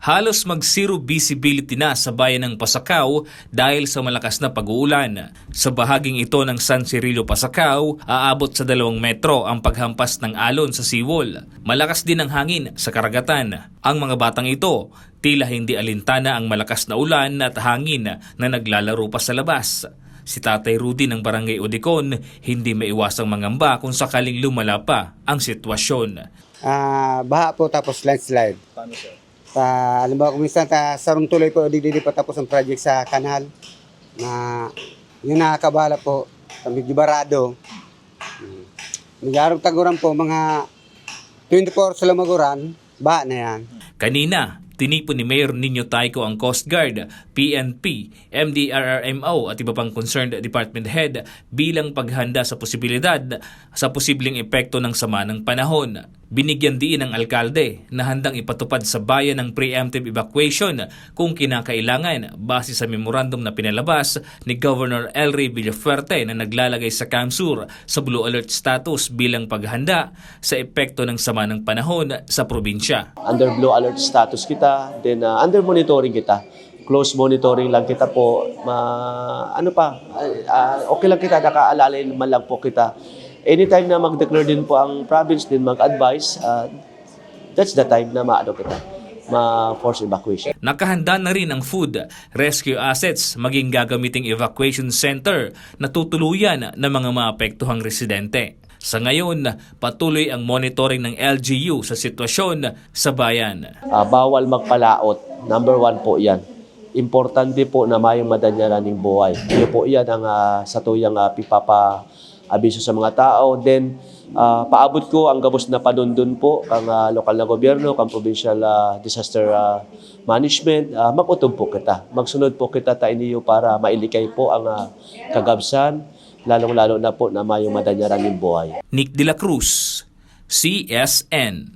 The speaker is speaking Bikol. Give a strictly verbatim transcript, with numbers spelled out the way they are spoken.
Halos mag-zero visibility na sa bayan ng Pasacao dahil sa malakas na pag-uulan. Sa bahaging ito ng San Cirilo, Pasacao, aabot sa dalawang metro ang paghampas ng alon sa seawall. Malakas din ang hangin sa karagatan. Ang mga batang ito, tila hindi alintana ang malakas na ulan at hangin na naglalaro pa sa labas. Si Tatay Rudy ng Barangay Odicon, hindi maiwasang mangamba kung sakaling lumala pa ang sitwasyon. Ah, baha po tapos landslide. Paano, sir? Sa, alam mo, kung minsan ta, sarong tuloy po, digdi pa tapos ang project sa kanal. Na, yun nakakabahala po. Sa medyo barado. Hmm. Magarong taguran po, mga twenty-four sa lumaguran, baha na yan. Kanina, tinipon ni Mayor Nino Tayco ang Coast Guard, P N P, M D R R M O at iba pang concerned department head bilang paghanda sa posibilidad sa posibleng epekto ng sama ng panahon. Binigyan diin ang alkalde na handang ipatupad sa bayan ang preemptive evacuation kung kinakailangan, base sa memorandum na pinalabas ni Governor Elry Villafuerte na naglalagay sa CamSur sa Blue Alert status bilang paghanda sa epekto ng sama ng panahon sa probinsya. Under blue alert status kita, then uh, under monitoring kita. Close monitoring lang kita po. Ma, ano pa, uh, okay lang kita, nakaalalay man lang po kita. Anytime na mag-declare din po ang province, din mag-advise, uh, that's the time na maano kita, ma-force evacuation. Nakahanda na rin ang food, rescue assets, maging gagamiting evacuation center na tutuluyan ng mga maapektuhang residente. Sa ngayon, patuloy ang monitoring ng L G U sa sitwasyon sa bayan. Uh, bawal magpalaot. Number one po yan. Importante po na mayong madanyaran ning buhay. Iyo po yan ang uh, sa tuyang uh, pipapa abiso sa mga tao. Then, uh, paabot ko ang gabos na panundon po kang uh, lokal na gobyerno, kang provincial uh, disaster uh, management. Uh, mag-utob po kita. Magsunod po kita ta iniyo para mailikay po ang uh, kagabsan, lalong-lalo na po na mayong madanyaran ning buhay. Nick de la Cruz, C S N.